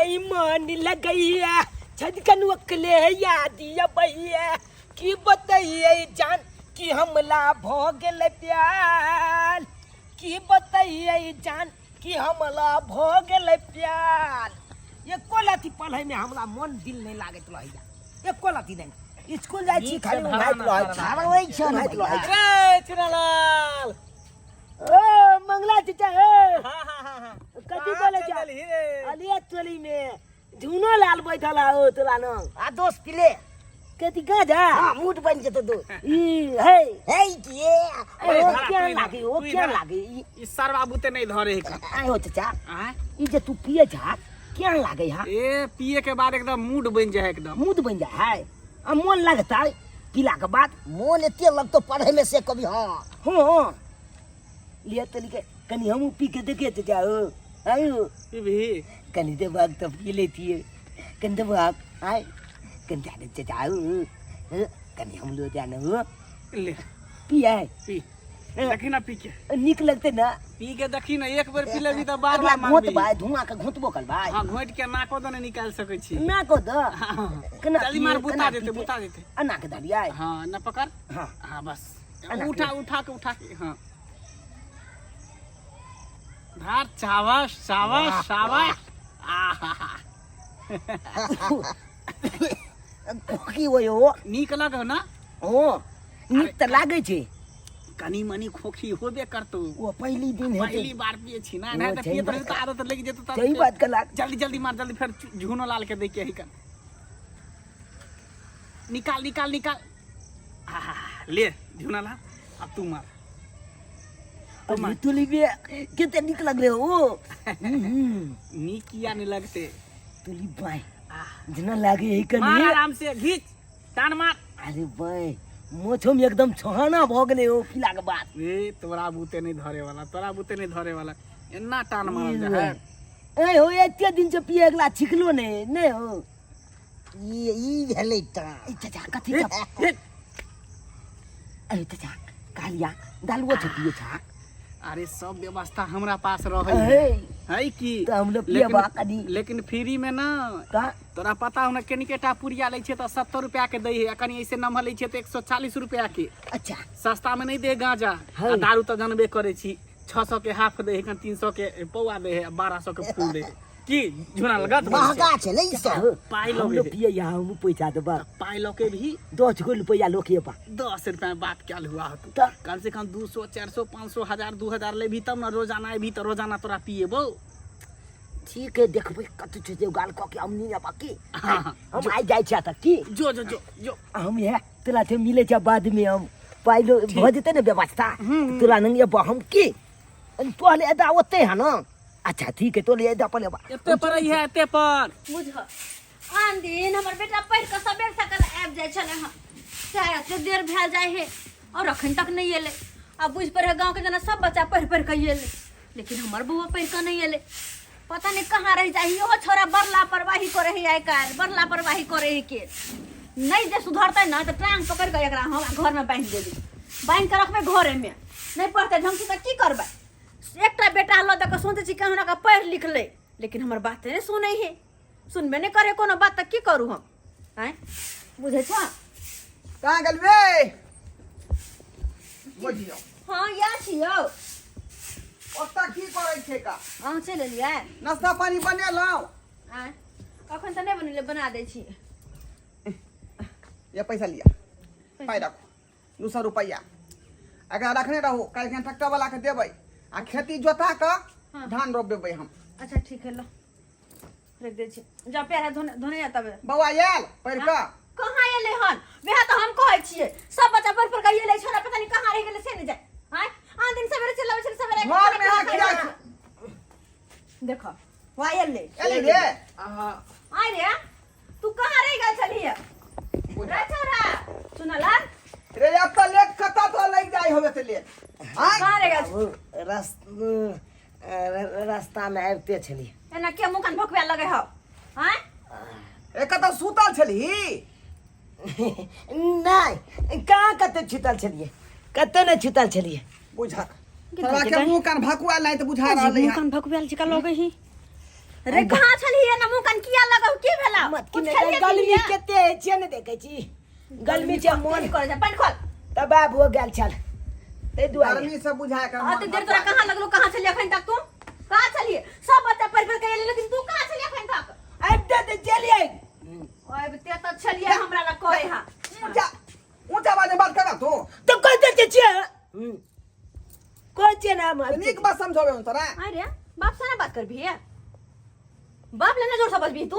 नहीं मन लगैया छदकन ओकले याद अबैया की बतैयै जान कि हमला भऽ गेल प्यार की बतैयै जान कि हमला भऽ गेल प्यार। एको लाथी पढ़ैमे हमरा मन दिल नहि लागैत रहैया, एको लाथी नहि। स्कूल जाइ छी खाली उघाइत रहै छी, हरबै छै उघाइत रहै छी। रे चुनालाल। ओ मंगला चाचा, ए हाँ हाँ हाँ हाँ, कथी बोले कहाँ जा चल गेलही रे? अलिया टोली में झुनो लाल बैठल है ओ तोरा नंग आ दोस्त पिले कथी गाजा। हाँ, मूड बन जेतो दो ई हे हे की ए, ओ धरा, क्या तू इधर, लागे ओ तू क्या इधर। लागे ई ई सरवा बुते नहीं धरे है का। आय हो चाचा, आय? ई जे तू पिए जा क्या लागे हा? ए पिए के बाद एकदम मूड बन जाए, एकदम मूड बन जाए है आ मन लगता है पीला के बाद। मोन एते लगतो पढ़े में से कभी। हाँ हाँ लिया तनी के कनी हम पी के देखे चाचा। हो आयो पीबी कनी दे भाग तब पी लेती है, कनी दे भाग आय कनी जाने चाचा। हो हो, कनी हम लोग जाने हो ले पिया है पी देखी ना पी के निक लगते ना। पी के देखी ना, एक बेर पी लेबी तऽ बार अगला बार घोट मांगबी। भाई धुआं के घोटबो कर भाई। हाँ, घोट के नाको दने निकाल सकै छी ना को द केना जल्दी पिए, मार बुता केना देते पीते? बुता देते अना के धरिया। हाँ ना पकड़। हाँ हाँ बस अना के। उठा उठा के उठा के हाँ धार। शाबाश शाबाश शाबाश, आहा की होय हो? नीक लगो ना? ओ नीक तऽ लागै छै। कनी मनी खोखी होबे करतो, ओ पहली दिन हेतै, पहली बार पिए छी ना। ओ, नहीं तऽ सही पियत बात। रही तऽ आदत लागि जेतौ तऽ सही बात कला। जल्दी जल्दी मार जल्दी, फेर झुनो लाल के दे के ही कर। निकाल निकाल निकाल, आहा, ले झुना लाल, अब तू मार। अरे तुली बे कते नीक लगले हो। नीक किया नहीं लगते? तुली बाय जेना लागे है कनी। मार आराम से, घीच टान मार। अरे बाय मोछो में एकदम छोहाना भ गेले हो पीला के बाद। ए तोरा बूते नहीं धरे वाला, तोरा बूते नहीं धरे वाला, एना टान मारल जा है। ए हो एते दिन से पिए अगला छिकलो नहीं नहीं हो। ई ई भेलै टा। ए चाचा कथी का? ए चाचा कहलिया दालुओ छै पिए छा? अरे सब व्यवस्था हमरा पास रहे ए है की तऽ हम लोग पियबा कनी। लेकिन फ्री में ना का तोरा पता हो ना, कनिकेटा पुरिया लै छै तऽ 70 रुपया के दै है, आ कनि ऐसे नम्हर लै छै तऽ 140 रुपया के। अच्छा सस्ता में नहीं दे गांजा। है। आ दारू तऽ जानबे करै छी, 600 के हाफ दे है, 300 के पौआ दे है, 1200 के फूल दे है। की झुना लगत महंगा छै ने ई सब। पाइ हम लगे लोग है। पिए यहाँ हम पैसा देबा पाइ लके भी 10 गो रुपया लोके बा। 10 रुपया में बात क्या हुआ हो तू? तऽ? कम से कम 200 400 500 1000 2000 लेबही तब ना रोजाना अयबही तऽ रोजाना तोरा पिएबौ। ठीक है देखबै कतौ छै जे गाल कऽ के हम नहीं बाकी हाँ, हम आइ जाइ छियै तऽ की जो जो जो जो हम इएह तोरा से मिलै छै बाद में, हम पाइलो भऽ जेतै ने व्यवस्था तोरा नंग एबो हम की तोहले एदा ओते है ना। अच्छा ठीक है तोहले एदा पर एबा। एते पर है एते पर बुझ आन दिन हमर बेटा पढ़ि कऽ सबेर सकल आबि जाइ छलै हँ, चाहे एते देर भेल जाइ है और अखन तक नहि एलै। आ बुझि पड़े है गाँवके जेना सब बच्चा पढ़ि पढ़ि कऽ एलै, लेकिन हमर बौआ पढ़ि कऽ नहि एलै, पता नहि कहाँ रहि जाइ है। इहो छोरा बड़ लापरवाही करे है आइ काल्हि, बड़ लापरवाही करे है के नहि जे सुधरतै ने तऽ टांग पकड़ि कऽ एकरा हम घरमे बान्हि देबै, बान्हि कऽ रखबै घरेमे। नहि पढ़तै ढङ्गसँ तऽ की करबै? एकटा बेटा लऽ दऽ कऽ सोचै छी कहुना कऽ पढ़ि लिख लै, लेकिन हमर बात नहि सुनै है, सुनबे नहि करे कोनो बात, तऽ की करू हम? आँय बुझै छऽ? कहाँ गेलबे बुझियौ? हाँ इएह छियौ। ओतऽ की करै छै का? अहाँ चलि एलियै? नाश्ता पानी बनेलहुँ? आँय अखन तऽ नहि बनेलियै, बना दै छी। ये पैसा लिया, पाइ राखू, 200 रुपैआ एकरा रखने रहू, काल्हि ट्रैक्टर वाला के देबै आ खेती जोता कऽ हाँ। धान रोपेबै हम। अच्छा ठीक है, लो रख दै छी, जा पैर हाथ धोने धोने तब। बौआ आयल पढ़ि कऽ? कहाँ एलै हन? वएह तऽ हम कहै छियै, सब बच्चा पढ़ि पढ़ि कऽ एलै, छोरा पता नहि कहाँ रहि गेलै से नहि जाय। आँय आन दिन सवेरे चलि अबै छलै, सवेरे घर में अहाँ किया देखो वहाँ एलै। एलै रे। आय रे तू कहाँ रहि गेल छलही रे छोरा सुनलाल? रे अब तऽ लेट कतऽ तो लागि जाइ होबे तऽ लेट आँय? कहाँ रहि गेल? ओ, रास्ता में आबिते छलियै। एना के मुँह कान भोकबे लगे हौ? आँय ए कतऽ सुतल छलही? नहि कहाँ कतऽ छुतल छलियै, कतऽ नहि छुतल छलियै। बुझा तोरा के मुँह कान भकुआ नहि तऽ बुझा रहलै मुँह हँ। कान भकुआयल छिका लगे ही। रे कहाँ छलियै ना मुँह कान किया लगौ की भेला मत की कुछ नहि खेलियै गर्मी पिलियै? कते होइ छै ने देखै छी गर्मी छै मोन करे छै पानि खोल तबाह भऽ गेल छल ताहि दुआरे गर्मी से बुझाय कर अते देर तोरा कहाँ लगलो कहाँ छलियै अखन तक तू कहाँ छलियै सब बच्चा पढ़ि पढ़ि के एलै लेकिन तू कहाँ छलियै अखन तक आबिते तऽ चलियै आबिते तऽ छलियै हमरा लग करे हा ऊंचा ऊंचा आवाज में बात कर तू तऽ कहि दै छियै कहै छियै ने हम नीक बात समझावे हम तोरा अरे बाप से ना बात करबी है बाप लेने जोर से बजबी तू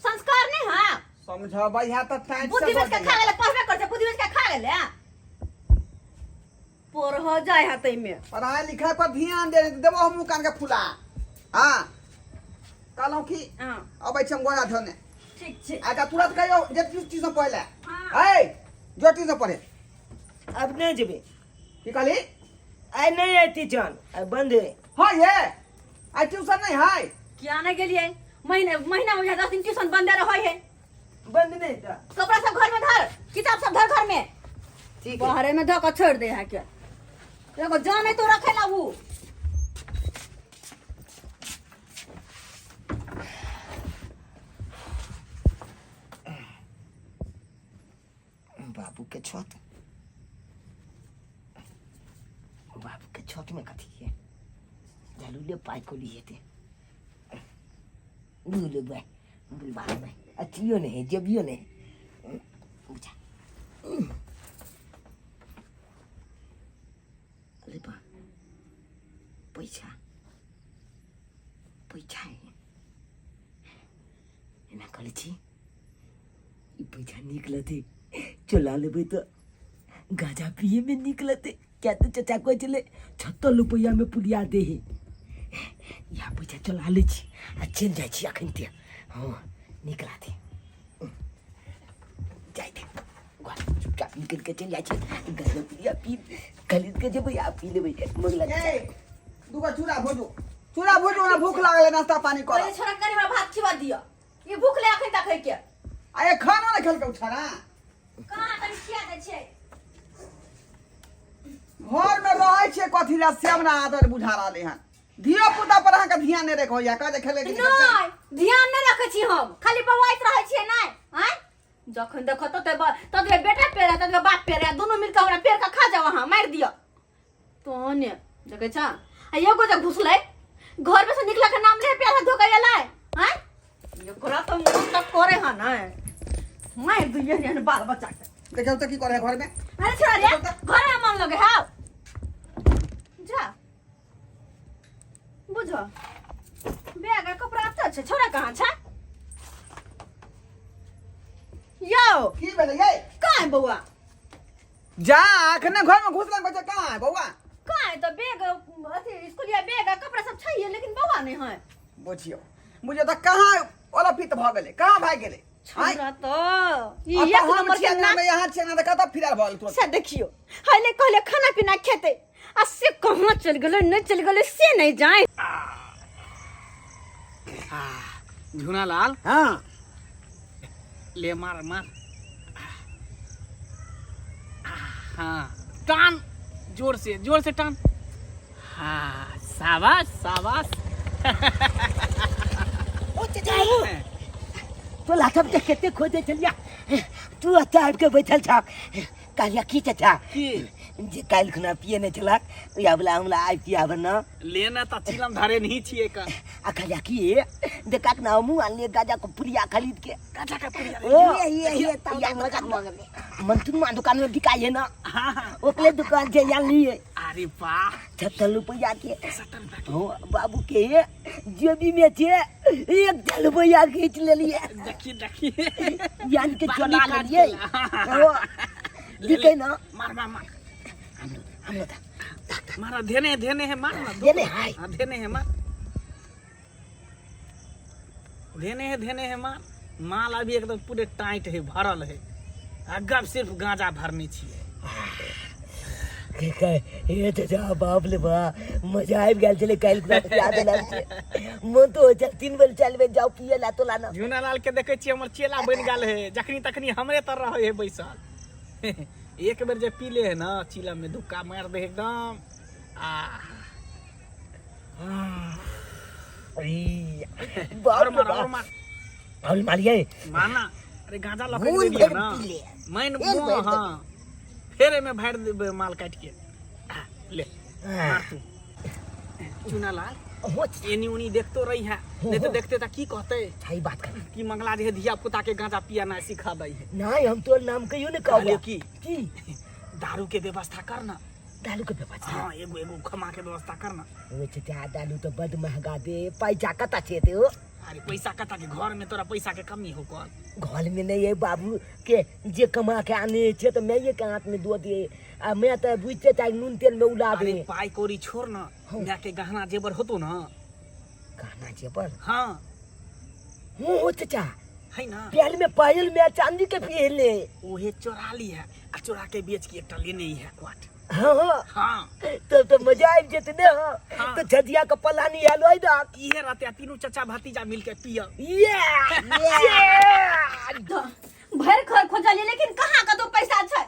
संस्कार नहीं है समझाबै है त टाइट से बुद्धि बेच के खा गेले पढ़बे कर छै बुद्धि बेच के खा गेले पढ़ जाय है तै में पढ़ाई लिखाई पर ध्यान दे देबो हम मुँह कान के फुला हाँ कहलहुँ कि हाँ अबै छी हम गोरा धोने ठीक छै आ तुरंत कहियो जे ट्यूशन पढ़े हाँ। ए जो ट्यूशन पढ़े अब नहि जेबै की कहली आइ नहि अयती जन आइ बंद है हाँ ये आइ ट्यूशन नहीं है किया नहीं गेलियै महीने महीना में 10 दिन ट्यूशन बंदे रहै है बंद नहीं था कपड़ा सब घर में धर किताब सब धर घर में ठीक है बाहरे में धो के छोड़ दे है के एगो जाने तो रखे ला उ बाबू के छत बाबू के छत में कथी है जलूले पाई को लिए थे दूले भाई बुलबा भाई अथियो नहीं जेबियो नहीं बुझा अरे बा पैसा पैसा है एना कहले छी ई पैसा निकलते चला लेबै तऽ गाजा पिए में निकलते क्या तो चचा कहै छलै 76 रुपैआ में पुलिया दे हे इएह पैसा चला लै छी आ चलि जाइ छी अखन ते हँ निकला दे जाइ दे घर चुपचाप निकलि कऽ चलि जाइ छी गाजा पुलिया पी खरीद कऽ जेबै आ पी लेबै मगला ए दूगो चूड़ा भुजू चूड़ा भुजू ना भूख लागल है नाश्ता पानी कर पहिले छोरा कनी हमरा भात खिवा दिअ ई भूख ले अखन तक है के आ ये खाना नहीं खेलके उठा कहाँ कनी खिया दै छियै घर में रहै छियै कथी ला से हमरा आदत बुझा रहलै हन धियो पुता पर अहाँके ध्यान नहि रखो या कहे खेले के नहि ध्यान नहि रखै छी हम खाली बौआइत रहै छियै नहि आँय जखन देखो तते ततबे बेटा पेड़ है ततबे बाप पेड़ है दुनू मिलके हमरा पेड़ के खा जाओ अहाँ मारि दिअ तहने देखै छ आ एगो जे घुसलै घर में से निकला के नाम ले पेड़ धोके एलै आँय एकरा तो मन तक करे हन मारि दिअ एहन बाल बच्चा के देखियौ तऽ की करे है घर में अरे छोड़ा रे घर में मन लगे है जा बुझो बैग आ कपड़ा अच्छा छै छोड़ा कहाँ छै यौ की भेलै यै कहाँ है बौआ जा अखने घर में घुसला बच्चा कहाँ है बौआ कहाँ है तो बैग अथी स्कूलिया बैग आ कपड़ा सब छै लेकिन बौआ नहीं है बुझियौ बुझियौ तऽ कहाँ ओलपित भऽ गेलै कहाँ भागि गेलै आँय? छोड़ा तो ई आ एक तऽ हम नंबर के छियै ना अंगना में यहाँ छियै ना तऽ कतऽ फिरार भऽ गेल तुरंत से देखियो हले कहले खाना पीना खेते आ से कहाँ चल गेलै नहीं चल गेलै से नहीं जाए झूना लाल हाँ ले मार मार हाँ टान जोर से टान हाँ शाबाश शाबाश ओ चचा ओ तो लाखम के कते खोजे चलिया तू एतऽ आबि के बैठल छह कहलिया की चचा की जे काल्हि खुना पिए नहि छलक उएह वला हमरा आइ पियाब न लेना तऽ चिलम धरे नहीं छियै का आ कहलिया की देखा ना हमहूँ आनलियै गाजा के पुड़िया खरीद के गाजा के पुड़िया ओ ये ये ये तब या मजा भऽ गेलै मंटुनमा दुकान में बिकाइ है ना हाँ हाँ ओकरे दुकान से आनलियै अरे वाह 76 रुपया के 70 रुपया के हो बाबू के जेबी में छे एक रुपया खींच लेलिए देखिए देखिए यान के बानी चला काट लेलिए के। हो दिखे ना मार मार मार हम लोग मारा धेने धेने है मार ना धेने है। हाँ धेने है मार धेने है धेने है मार माल अभी एकदम पूरे टाइट है भरल है अगब सिर्फ गांजा भरने छियै हे चाचा बाप रे बा मजा आबि गेल छलै काल्हि खुना पिया देलक से मन तो होइ छल 3 बेर 4 बेर जाउ पिए ला तो लाना झूना लाल के देखे छियै हमर चेला बनि गेल है जखनी तखनी हमरे तर रहे है बैसल एक बेर जे पी ले है ना चिलम में धुक्का मार दे एकदम आ ई, और बाप रे मार और बाप। मार। और मारिए। मारना। अरे गांजा लपेट मोन देलियै भरि ना। पी ले। मैन फेर मुँह, भरि। हाँ, फेर एहिमे भरि देबै माल काटि के। आ, ले मार तू चुना लाल। हो। एनी ओनी देखतो रही है, नहीं तो देखते त की कहते? सही बात कर। कि मंगला जे है धिया पुता के गांजा पिया ना सिखा दै है। नहीं, हम तो नाम कहियो ने कहबो। कहलियो की? की? दारू के व्यवस्था कर ना। दारू के व्यवस्था? हाँ, एगो एगो खमा के व्यवस्था कर ना। ओ चचा, दारू तो बड महंगा दे, पैसा कता छे ते हो? अरे पैसा कता के? घर में तोरा पैसा के कमी हो कल? घर में नहीं है बाबू के, जे कमा के आने छे तो मैं ये के हाथ में दो दिए आ मैं तो बुझते चाहे नून तेल में उड़ा अरे दे। पाई कौड़ी छोड़ ना, मैं के गहना जेबर होतो ना। गहना जेबर? हाँ। हो चचा। है ना? प्याल में पायल में चांदी के पहले। ओहे चोरा ली है आ चोरा के बेच के एकटा लेने ही है क्वाट। हाँ हाँ। हाँ। तब तो मजा आबि जेतै ने। हाँ। हाँ। तो छजिया के पलानी आलो है ना। इहे रहते आ तीनू चचा भतीजा मिल के पिय। ये ये। भरि घर खोजलियै लेकिन कहाँ कतौ पैसा छै?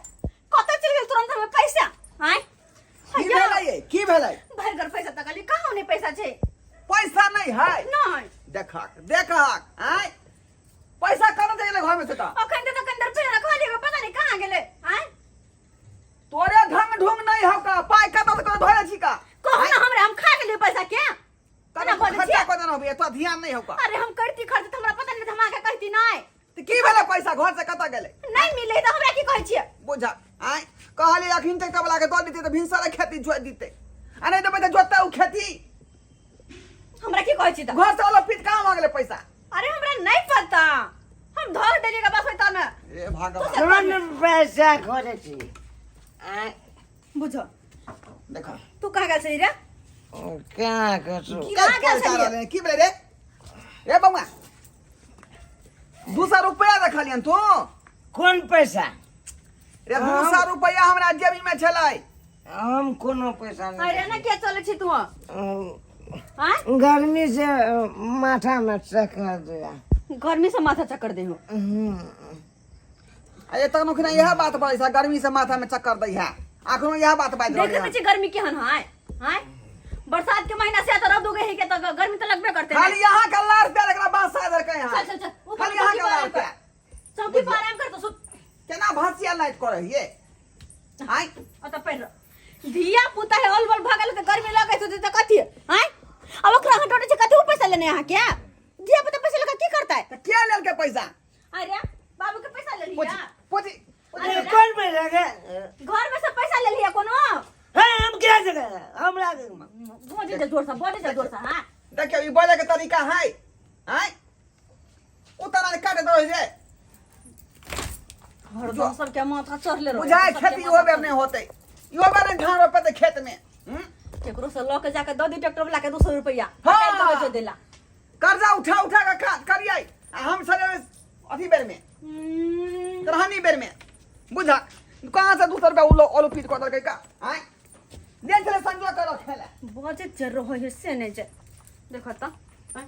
कतऽ चलि गेल तुरंत में पैसा? आँय? की भेलै ये? की भेलै? भरि घर पैसा तकलियै, कहाँ नहि पैसा छै? पैसा नहीं है? नहि। देखक देखक, आय पैसा कहाँ चलि गेलै घर में से? तऽ अखन तऽ कंदर पे रखलियै, पता नहि कहाँ गेलै। आँय? तोरे ढंग ढूंग नहीं हौ का, पाइ कतऽ से कतऽ धोले छी का? कहू ना हमरा, हम खा गेलियै पैसा के? कने केना बजै खर्चा छियै? कऽ देना होबे, तो ध्यान नहीं हौ का। अरे हम करती खर्च तऽ हमरा पता नहि, तऽ हम अहाँके कहती नहि। तऽ की भेलै, पैसा घर से कतऽ गेलै? नहि मिलै तऽ हमरा की कहै छियै? बुझा, आय कहली अखन ट्रैक्टर वाला के दऽ देतै तऽ भिनसरे खेती जोति देतै आ नहि देबै तऽ जोततै ओ खेती? हमरा की कहै छी तऽ? घर से वाला पीट कहाँ भऽ गेलै पैसा? अरे हमरा नहि पता, हम धर देलियै के बस होइता ने। ए भगवान! कोन पैसा खोजै छी? आँय? बुझो। देखो। तू कहाँ गेल छली रे? कहाँ कसो? की कहाँ गेल छलियै? की भेलै रे? रे बौआ, 200 रुपया रखलियन तू। कोन पैसा? रे, 200 रुपया हमरा जेबी में छलै। हम कोनो पैसा अरे नहीं। ना क्या चलै छी तू? आँय? गर्मी से माथा में चक्कर दिया। गर्मी से माथा चक्कर दे हो? अरे तखनो खना इएह बात बजै छै, गर्मी से माथा में चक्कर दै है, अखनो इएह बात बाजि रहल देखे है। छी गर्मी केहन है? आँय, बरसात के महीना से तो रौद उगे है के तो गर्मी तो लगबे करते। खाली यहाँ के लार रुपया एकरा बासा देलकै यहाँ। चल चल चल ऊपर। खाली यहाँ चौकी के पर लार आराम कर। रुपया। चौकी पर आराम कर तो सुत। केना भसिया लाइट करै हिये आय? ओतऽ पढ़ि रह। धिया पुता है, ऑल बल भगल तऽ गर्मी लगै छै तऽ कथी? आँय, अब ओकरा हटोटे छै, कथी उ पैसा लेने? अहाँके धिया पुता पैसा लगा की करतै? तऽ के लेलकै पैसा? अरे बाबू के पैसा ले पूछि लिया। पूछि। अरे कोन पैसा के? घर में से पैसा ले लिया कोनो। हाँ, हम क्या जगह हमरा? बोले जा जोर से, बोले जा जोर से। हाँ। देखियौ, ई बोले के तरीका है? आय उतना काटे दो जे। हरदम सबके माथा चढ़ले रहे। बुझाय सबके खेती माथा इहो बेर नहीं होते, इहो बेर नहीं धान रोपेतै खेत में, हम्म? केकरो से लऽ के जाके दऽ दी ट्रैक्टर वाला के 200 रुपया। हाँ। काटि देबै देला। कर्जा उठा उठा के खा करियै आ हम सरे अथी बेर में तरहनी बेर में। बुझा, कहाँ से 200 रुपया उलो ओलो पीट कऽ देलकै का? आय देन छलै संजो के रखे ला। बजे जे रहै है से नहि जे देखो तऽ। आँय?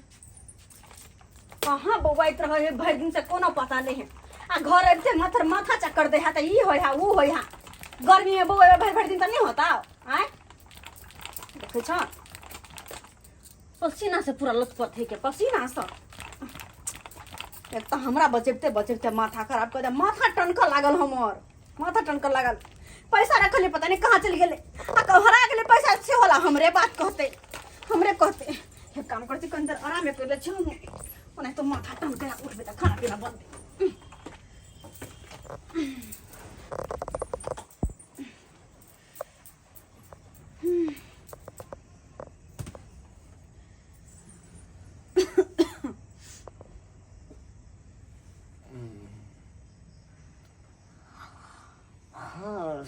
कहाँ बौआइत रहै है भरि दिन से कोनो पता नहीं है आ घर अबिते माथर माथा चक्कर दे है तऽ ई होइ है ऊ होइ है। गर्मी में बौआ भरि भरि दिन तऽ नहीं होता। आँय, देखै छ, पसीना से पूरा लथपथ है के पसीना से। एक तऽ हमरा बचेबते बचेबते माथा खराब कर दे। माथा टनकऽ लागल, हमर माथा टनकऽ लागल। पैसा रखलियै, पता नहीं कहाँ चलि गेलै आ हरा गेलै पैसा से होला। हमरे बात कहते, हमरे कहते। एक काम करती, कनी देर आरामे कर लै छी हम, ओना तो माथा टनके। उठबै तऽ खाना पीना बनतै। हाँ।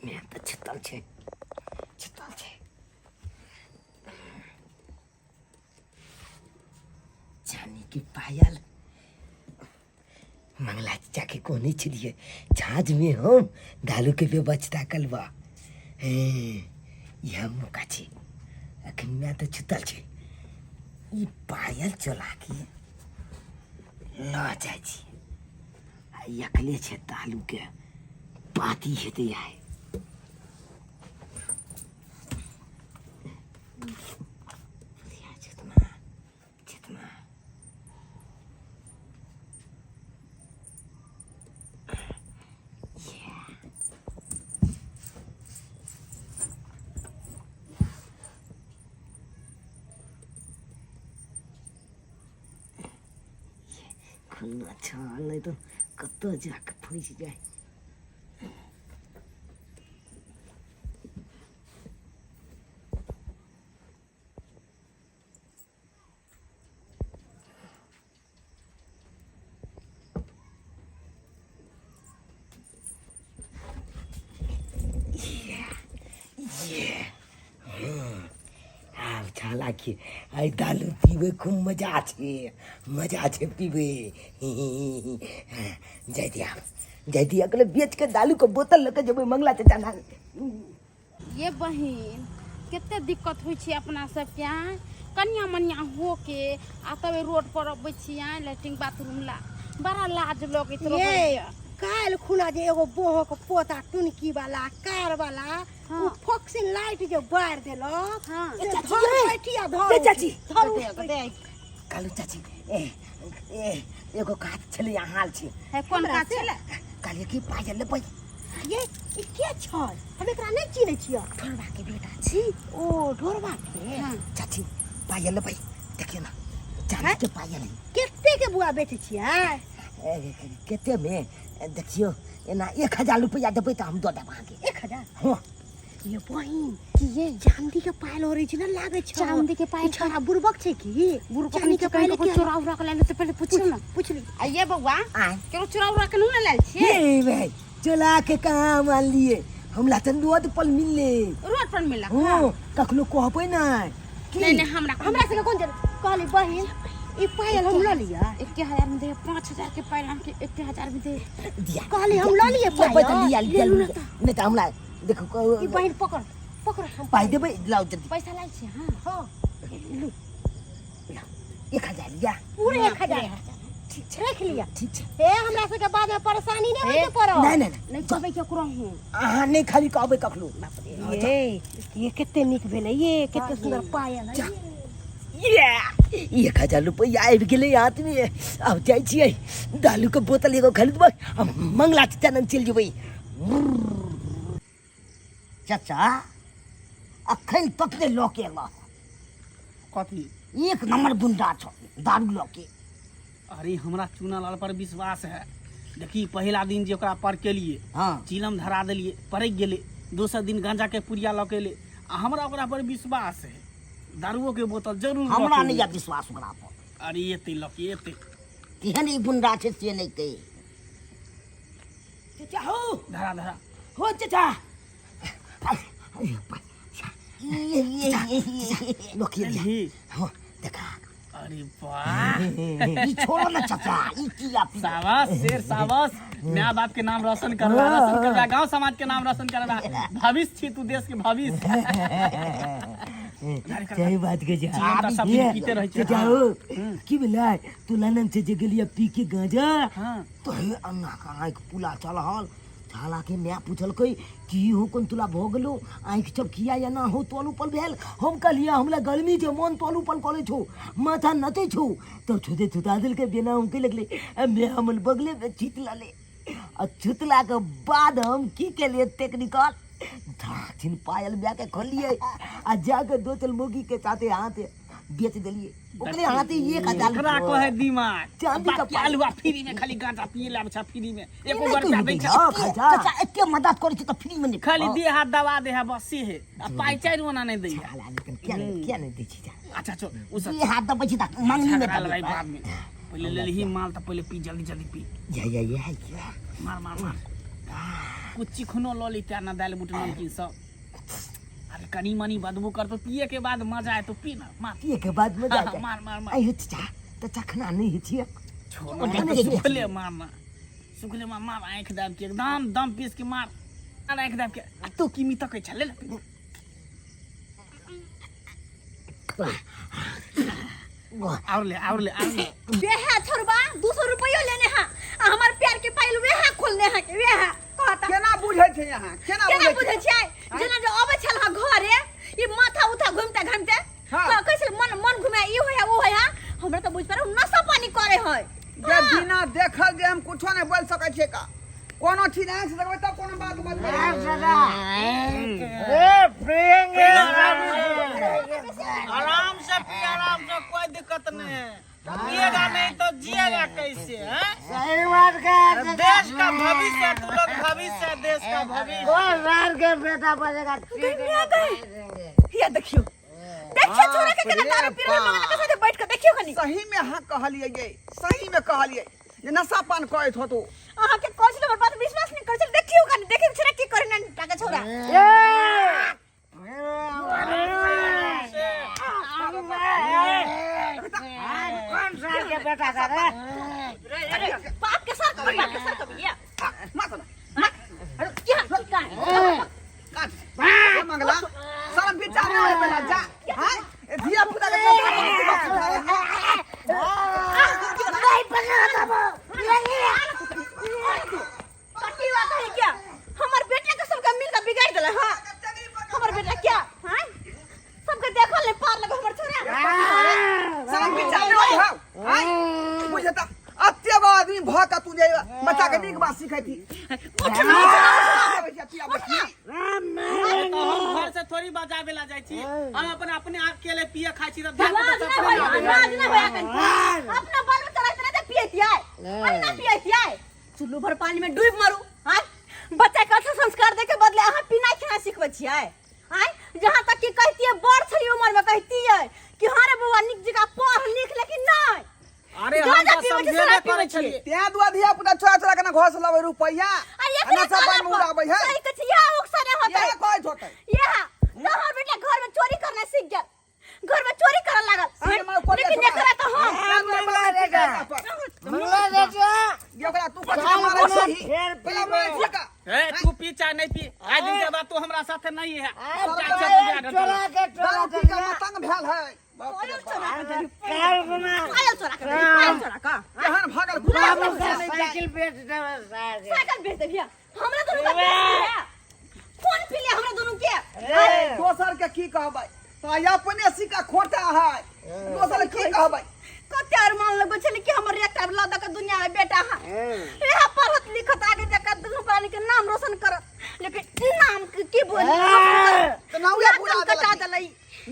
मैं तऽ छुतल छै, छुतल छै। चानी के पायल मंगला चाचा के कोने छलिए झाँझ में, हम दालू के व्यवस्था कलबा। हे, इएह मौका छै। अखन मैं तऽ छुतल छै, ई पायल चोरा के लऽ जाइ छी आ अकले छै दालू के। पाती हेतै आइ। जितना जितना खुल्ला छ नहि तऽ कतऽ जाके फँसि जाय। आब छाला के आइ दालू पीबै खूब मजा छै, मजा छै पीबै। जाय दिया जाय दिया, कहले बेच के दालू के बोतल लऽ के जेबै मंगला चाचा लग। ये बहिन कते दिक्कत होइ छै अपना सबके आँय, कनिया मनिया होके आ तब रोड पर अबै छी आँय लैट्रिन बाथरूम ला बड़ा लाज लगैत ये रहैया। काल्हि खुना जे एगो बोहक पोता टुनकी वाला कार वाला हाँ। उ फोक्सिन लाइट जे बारि देलक हाँ। से ए चाची, धर ए। बैठिया धर ए चाची। धर दे, दे। कालू चाची ए ए एगो काज छलै अहाँ छी। है कोन काज छलै? कहलियै कि पायल लेबै। ये ई के छै? हम एकरा नहि चिन्है छियै। ढोरबा के बेटा छी। ओ ढोरबा के? हाँ। चाची पायल लेबै, देखियौ ने चांदी के पायल है। कते के बुआ बेचै छियै? ए, कते में देखियौ एना 1000 रुपया देबै तऽ हम दऽ देब अहाँके। 1000? हाँ। ये बहिन की ये? चांदी के पायल ओरिजिनल लागै छै। चांदी के पायल ई छोरा बुड़बक छै की? बुड़बक चांदी के के पायल कहीं के चोरा उरा के लायल तऽ पहिले पूछियौ ने। पूछली। आ ये बौआ आय। केकरो चोरा उरा के नहि ने लायल छियै? हे भाई चला के कहाँ मानलिए, हमरा तऽ रोड पर मिलले। रोड पर मिललक? हाँ, कखनो कहबै नहि की? नहि नहि हमरा हमरा सबके कोन जरूरत? कहली बहिन ई पायल हम लऽ लिअ। 1000 में दे, 5000 के पायल हम के 1000 में दे। दिया। कहली हम लऽ लिअ लेबै तऽ पायल। लिया, लिया, ले लू लिया। ने तऽ। नहि तऽ हमरा देखो ई बहिन पकड़ पकड़, हम पाइ देबै, लाउ जल्दी। पैसा लायल छी? हाँ। हाँ। लू। 1000 लिया। पूरे 1000। ठीक छै। रख लिअ। ठीक छै। हे हमरा सबके बाद में परेशानी नहि होइके पड़त। नहि नहि नहि नहि कहबै केकरो हूँ। अहाँ नहि खाली कहबै कखनो। ये ये कते नीक भेलै, ये कते सुंदर पायल है। ये 1000 रुपया आबि गेलै हाथ में। आब जाइ छियै दालू के बोतल एगो खरीदबै आ मंगला चाचा लग चलि जेबै। चाचा अखन तक नहि लऽ के एलह। कथी? एक नंबर गुंडा छौ दारू लऽ के। अरे हमरा चूना लाल पर विश्वास है। देखी पहिला दिन जे ओकरा पर केलिए, हाँ। चिलम धरा देलिए, पड़कि गेलै। दोसर दिन गांजा के पुड़िया लऽ के एलै आ हमरा ओकरा पर विश्वास है। दारुओ के बोतल जरूर हमरा लऽ के नहि यऽ एबै। विश्वास ओकरा पर। अरे एतै लऽ के एतै। केहन ई गुंडा छै से नहि कहि। चाचा हो। धरा धरा। हो चाचा। लोकी एलही? हाँ, देखा। अरे वाह। ई छोड़ो ना चाचा, ई की आप शाबाश शेर शाबाश, माय बाप के नाम रोशन करवा, रोशन करवा, गांव समाज के नाम रोशन करवा, भविष्य छी तू देश के भविष्य। सही बात के जा। जीवन तऽ सब दिन पीते रहै छै। चाचा हो, की भेलै तू लनन से जे गेलियै पी के गांजा, हाँ। तो हे अन्ना के आँखि पुला चल हल। हालांकि माय पूछलकै की हो कोन तुला भऽ गेलो, आँखि सब किया एना हो तोल उपल भेल। हम कहलियै हमरा गर्मी छै, मन तोल उपल करै छौ, माथा नचै छौ। तब छुते छुता देलकै बिना हम की लगलै। आ माय हमर बगले में छीत लले आ छुतला के बाद हम की केलियै टेक्निकल धाथिन पायल माय के खोलियै आ जाके दो चल मुर्गी के साथे हाथ बेच देलियै। ओकरे हाथे 1000 एकरा रुपया। कहे दिमाग। चांदी का बाकी पायल। आलुआ फ्री में खाली गांजा पिए ला अच्छा फ्री में एको नहि रुपया कहियो दै छै। हाँ, खर्चा। चाचा एते मदद करै छै तऽ फ्री में नहि। खाली देह हाथ दबा दे है बस से है। आ पाइ चारि आना नहि दै है। साला, लेकिन किया नहि, किया नहि दै छी जा? अच्छा चल, ओ सब देह हाथ दबै छी तऽ मंगनी मे झगड़ा लड़ाई दबै। बाद में। पहिले लेलही माल तऽ पहिले पी, जल्दी जल्दी पी। या, या, या, या। मार मार मार। कुछ चिकनो लऽ लेते ना दालि बुट नमकीन सब। अरे कनी मनी बदबू करतो, पिए के बाद मजा आए तो पी ना, मार। पिए के बाद मजा हाँ, आए। मार मार मार। आइयो चाचा, तऽ चखना नहि होइ छियै। छोड़, ओ मार, नहि सुखले मार ना। सुखले मार, मार, आँखि दाबि के एकदम दम पीस के मार। मार आँखि दाबि के। आ तू की मी तकै छले ले। और ले, और ले, और ले। वेहा छोड़बा 200 रुपयो लेने हा, आ हमार प्यार के पायल वेहा खोलने हा के वेहा कहता केना बुझै छै अहाँ केना केना बुझै बुझै छै छियै जेना जे अबै छल हँ घरे ई माथा उथा घुमते घुमते हाँ। कहै छल मन मन घुमे ई होय ओ होय हमरा तऽ बुझ पड़े नशा पानी करे है जे बिना देखल जे हम कुछो नहि बोल सकै छियै का कोनो चीज आँखि से देखबै तब कोनो बात बजबै ए पियेंगे आराम से पी आराम से कोई दिक्कत नहीं है पिएगा नहीं तो जिएगा कैसे हैं? सही बात कहा देश का भविष्य तू लोग भविष्य है देश का भविष्य कोई सार के बेटा बनेगा या देखियो देखियो छोरा के केना दारू पी रहल मंगला के साथे बैठ के देखियो कनी सही में अहाँ कहलियै ये सही में कहलियै जे नशा पान करैत होतू अहाँ के कहै छलै हमर बात विश्वास नहीं करै छलै देखियो कनी देखियो छोरा की करे ना टाका छोरा कौन सार के बेटा था रे बाप के सर कभी बाप के सर कभी या मार अरे क्या की का काट ए मंगला शरम विचार नहीं होए पहला जा हां ए धिया पुता के नशा पान के सिखाए नहीं पकड़ा था वो कटी बात है क्या हमर बेटा के सबके मिल के बिगाड़ देले हां हमर बेटा क्या हां सबके देखल ले पार लगे हमर छोरा शरम विचार नहीं होए हां हां बुझता अत्ते बड़ा आदमी भ के तू जे बच्चा के नीक बात सिखै थी उठ ना उठ ना तो हम घर से थोड़ी बजावे ला जाइ छी हम अपन अपने अकेले पिए खाइ छी त धिया लाज पुता नहीं सब होय थोड़ी लाज नहीं होय अपना बाल बच्चा रहते ना पियत आय अरे ना पियत आय चुल्लू भर पानी में डूब मरू आय बच्चा के अच्छा संस्कार दे के बदले अहाँ पीना खेना सिखबै छियै आय जहाँ तक कि कहतियै बड़ छली उम्र में कहतियै कि हाँ रे बौआ नीक जकाँ पढ़ लिख लेकिन नहीं अरे हम गांजा तो पीबै छी समझेबे शराब करै पीबै छियै छलियै तें दुआ धिया पुता चोरा चोरा के ना घर से लाबै रुपैया आ आ नशा पान में उड़ाबै है सही कहै छी इएह उकसाने होतै इएह कहैत होतै इएह तऽ हमर बेटा घर में चोरी करना सीख गेल घर में चोरी करऽ लागल से हमर कोरिया लेकिन छोड़ा। एकरा तऽ हम मंगला बेटा मंगला बेटा ये ओकरा तू कथी के मारै छही फेर पहला मारै छी का ए तू पी चाहे नहीं पी आज दिन के बाद तू हमरा साथे नहीं है जा जा जा जा चोरा के चोरा दारू पी के मतंग भेल है बाप रे पायल चोरा के देली, काल गुना पायल चोरा के देली, पायल चोरा के केहन भागल गुलाब बाबू का साइकिल बेच देवे सार के साइकिल बेच देबिया हमरा दुनू का बेच दिया कौन पी लिया हमरा दुनू के दोसर के की कहबै तऽ अपने सिक्का खोटा है दोसर के की कहबै कते अरमान लगबै छलै कि हमर एकटा लऽ दऽ के दुनिया में बेटा है इएह पढ़त लिखत आगे जाके दुनू प्राणी के नाम रोशन करत लेकिन नाम के की बोली तऽ नावे बुरा कटा देलक देलै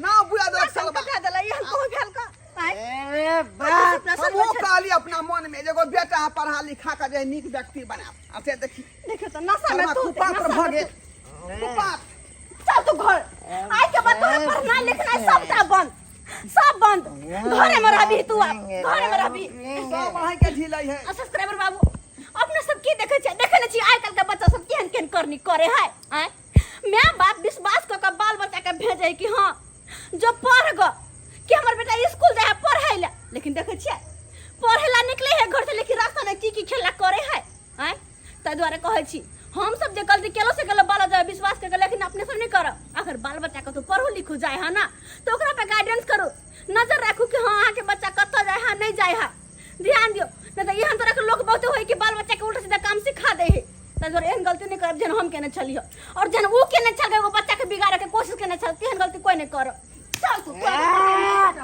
नाव बुरा देलक नाम सालबा कटा देलै एहन कहू भेल का आँय? अरे बाप सपना हमहूँ सब कहली अपना मन में जे एगो बेटा पढ़ा लिखा के जे नीक व्यक्ति बनाब आ से देखी देखियो तऽ नशा में सालबा तू कुपात्र भऽ गेल कुपात्र चल तू घर आइ के बाद तोरा पढ़ना लिखना सबटा बंद सब बंद घरे में रहबी तू आब घरे में रहबी सब अहाँके झिलै है आ सब्सक्राइबर बाबू अपने सब की देखै छियै देखै नै छियै आइ काल्हि के बच्चा सब केहन केहन करनी करे है आँय माय बाप विश्वास कऽ के बाल बच्चा के भेजै कि हँ जो पढ़ गो कि हमर बेटा स्कूल जाइ है पढ़ै लए लेकिन देखै छियै पढ़ै लए निकले है घर से लेकिन रास्ता में की की खेला करे है आँय ताहि दुआरे कहै छी हमसब जे गलती केलहुँ से केलहुँ बाल बच्चा विश्वास कऽ के लेकिन अपने सब नहि करब अगर बाल बच्चा कतहु पढ़ू लिखू जाइ है ना तऽ ओकरा पर गाइडेंस करू नजर राखू कि हँ अहाँके बच्चा कतऽ जाइ है नहि जाइ है ध्यान दियौ नहि तऽ एहन तरहके लोक बहुते होइ कि बाल बच्चाके उल्टा सीधा काम सिखा दै है ताहि दुआरे एहन गलती नहि करब जेहन हम केने छलियै आओर जेहन ओ केने छल एगो बच्चाके बिगाड़ैके कोशिश केने छल तेहन गलती कोइ नहि करब चल तू तू आगे।